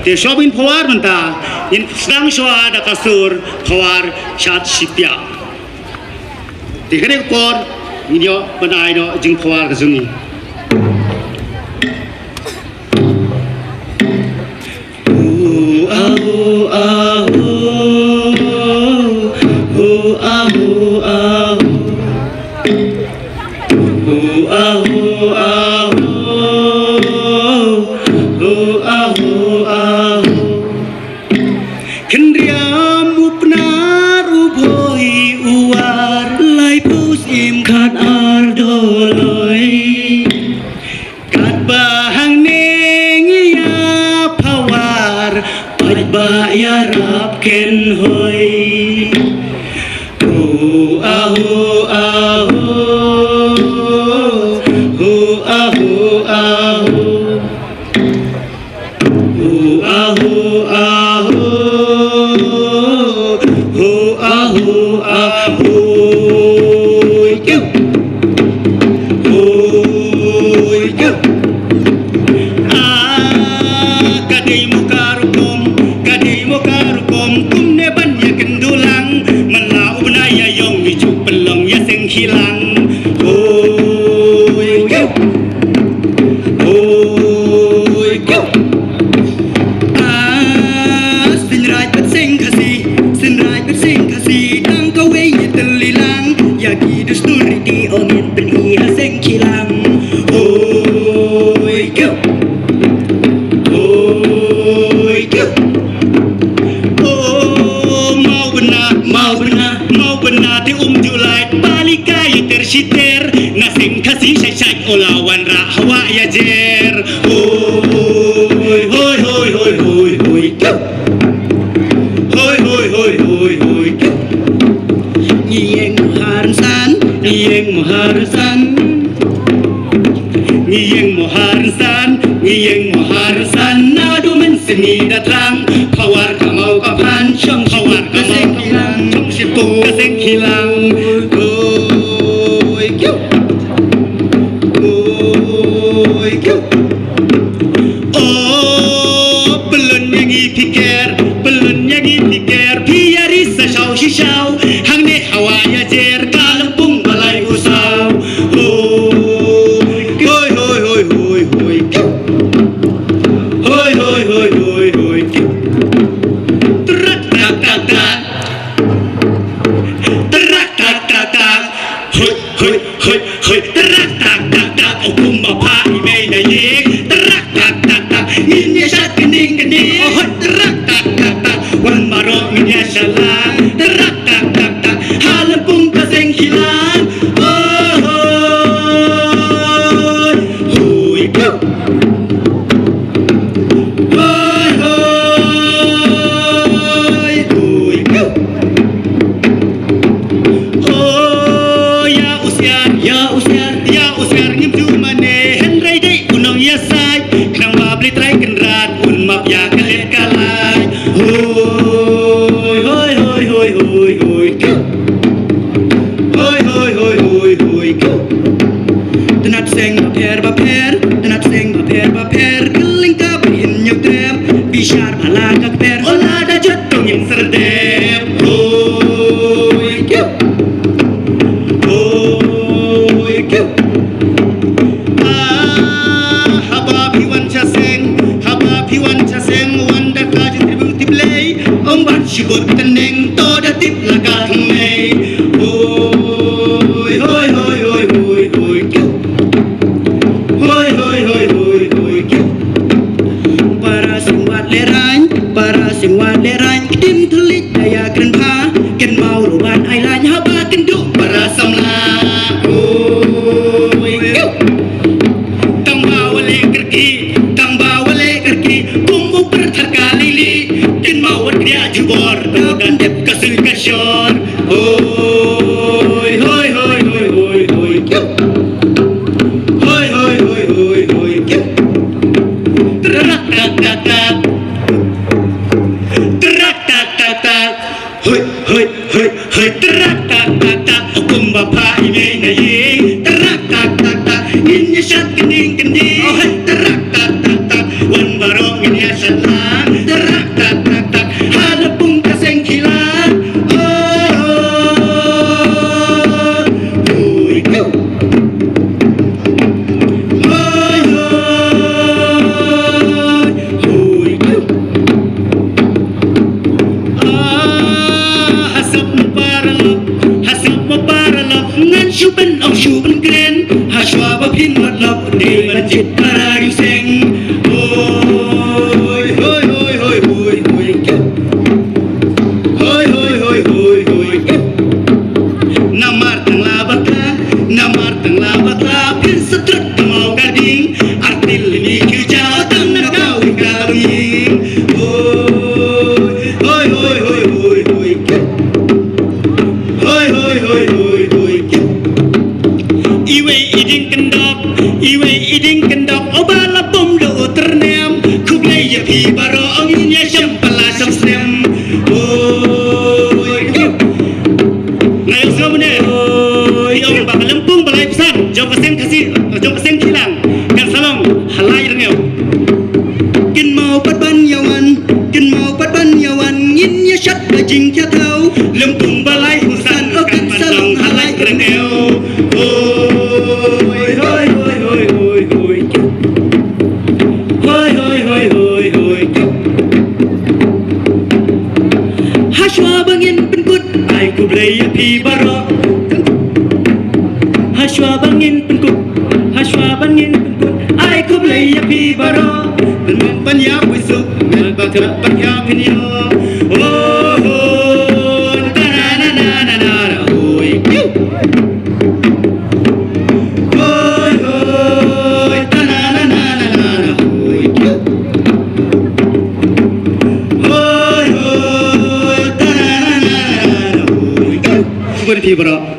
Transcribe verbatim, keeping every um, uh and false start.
Te shuwa ba ngin phawar mynta, ngin sdang shuwa da ka sur phawar shad shipia. Te kane ka por ngin ïoh ban ai noh jingphawar ka jong ngi. Kynriam u Pnar u Bhoi u War, laiphew syiem khatar doloi. Katba hangne ngi ïa phawar, paidbah ïarap kynhoi. Ho, a, ho, a, ho. Ho, a, ho, a, ho. Ho, a, ho, a, ho. Ho, a, ho, a, ho. Hoi, kiu. Hoi, kiu. Ah, ka dei mo ka rukom, ka dei mo ka rukom, kumne ban ïa kynduh lang, man la u bnai ïa ïong ngi ju pynlong ïa seng khilang. Hoi, kiu. Hoi, kiu. Ah, Synraij bad Seng Khasi, Synraij bad Seng Khasi, tang kawei ngi tylli lang, ïa ki dustur riti ong ngin pyni ha seng khilang. Hoi, kiu. Hoi, kiu. Oh, Mawbynna, Mawbynna, Mawbynna te um ju lait, ba lei ka ïater shiter, na Seng Khasi shait shait u la wanrah hawa ïajer. Hoi, hoi, hoi, hoi, hoi, kiu. Hoi, hoi, hoi, hoi, hoi, kiu. Ngi ïeng mo ha rynsan, ngi ïeng mo ha rynsan. Ngi ïeng mo ha rynsan, ngi ïeng mo ha rynsan, naduh mynsiem ngi da thrang, phawar ka maw ka phan, shong phawar ka maw ka phan, shong shipung ka seng khilang. Oi, kiu. Oi, kiu. Oh, pyllun ïa ngi phi ker, pyllun ïa ngi phi ker, phi ïa ri sa shaw shi shaw, hangne hawa ïajer, ka lympung ba lai u saw. Hoi, hoi, hoi, hoi, hoi, hoi, kiu. Hoi, hoi, hoi, hoi, hoi, kiu. Trak, tak, tak, tak. Trak, tak, tak, tak. Hoi, hoi, hoi, hoi. Trak, tak, tak, tak. O kumba pha i mei na ïing. Trak, tak, tak, tak. Ngin ïa shat kynning kynning. Oh, hoi. Trak, tak, tak, tak. Wan baroh ngin ïa shat lang. Trak, tak, tak, tak. Ha lympung ka seng khilang. Oh, hoi. Hoi, kiu. Hoi, hoi, hoi, kiu. Oh, ïa u Siar, ïa u Siar, ïa u Siar ngim ju mane, hynrei dei u nongïasaid, khnang ba Blei Trai Kynrad un map ïa ka leit ka lait. Hoi, hoi, hoi, hoi, hoi, hoi, kiu. Hoi, hoi, hoi, hoi, hoi, kiu. Tnat seng bapher bapher, tnat seng bapher bapher, kylleng ka ba in ñiew trep, bishar ba la ka kper, o la da jot to ngin serdep. Hoi, kiu. Hoi, kiu. Ah, haba phi wan sha seng, haba phi wan sha seng, wan da ka jingtrei Blei, ym ban shibun tneng, to da tip la ka thymmei. Hoi, hoi, hoi, hoi, hoi, hoi, kiu. Hoi, hoi, hoi, hoi, hoi, kiu. Para Seng Wat Lehrain, para Seng Wat Lehrain, ktien thylliej da ïa kren bha, kynmaw ruh ban ai lain haba kynduh para samla. Hoi, kiu. Tang ba wa leh kyrkieh, tang ba wa leh kyrkieh, kum u pyrthat ka lili, kynmaw wat kdiah jubor, to kan dep ka sul ka shor. Hoi, hoi, hoi, hoi, hoi, hoi, kiu. Hoi, hoi, hoi, hoi, hoi, kiu. Trak, tak, tak, tak. Trak, tak, tak, tak. Hoi, hoi, hoi, hoi, trak, tak, tak, tak. O kumba pha i mei na ïing. Trak, tak, tak, tak. Ngin ïa shat kynning kynning. Oh, hoi, trak, tak, tak, tak. Wan baroh ngin ïa shat la. Tarak tak tak tak, ha lympung ka seng kilan. Oh, hui, kiu. Hui, hui, hui, kiu. Ah, ha sap ma paralok, ha sap ma paralok, ngan shu pyn ong shu pynkren, ha shuwa ba phin mot lok, dei ban jied para riewseng. Hoi, hoi, hoi, hoi, hoi, hoi, kiu. Hoi, hoi, hoi, hoi, hoi, kiu. Namar tang la bakla, namar tang la bakla, phin sa trut tang maw ka ding. Artil ni kiu ja o tang na ka wing ka la wing. Hoi, hoi, hoi, hoi, hoi, hoi, kiu. Hoi, hoi, hoi, hoi, hoi, kiu. Iwei i dieng kyndok, iwei i dieng kyndok, o ba la bom da u tyrnem. Khublei ïa phi baroh, ngin ïa shem pala shem snem. Oi, kiu. Nga ïohsngew mynne, oi, ong ba ka lympung ba lai phew san jong ka seng Khasi, jong ka seng Khasi Hills, kan sa long ha lai ryngew. Kynmaw pat ban ïa wan, kynmaw pat ban ïa wan, ngin ïa shat ba jingkhiah thaw. Lympung ba lai phew san, o kan sa long ha lai ryngew. Hoi, hoi, hoi, hoi, hoi, hoi. Hoi, hoi, hoi, hoi, hoi. Ha shuwa ba ngin pynkut, ai khublei ïa phi baroh. Ha shuwa ba ngin pynkut, ha shuwa ba ngin pynkut, ai khublei ïa phi baroh. Pynmong ban ïa phi suk, ngan ba khat ba khat phin ïoh. Oh, oh, ta na na na na na na, hoi, kiu. Hoi, hoi, ta na na na na na na, hoi, kiu. Hoi, hoi, ta na na na na na, hoi, kiu. Shukran phi baroh.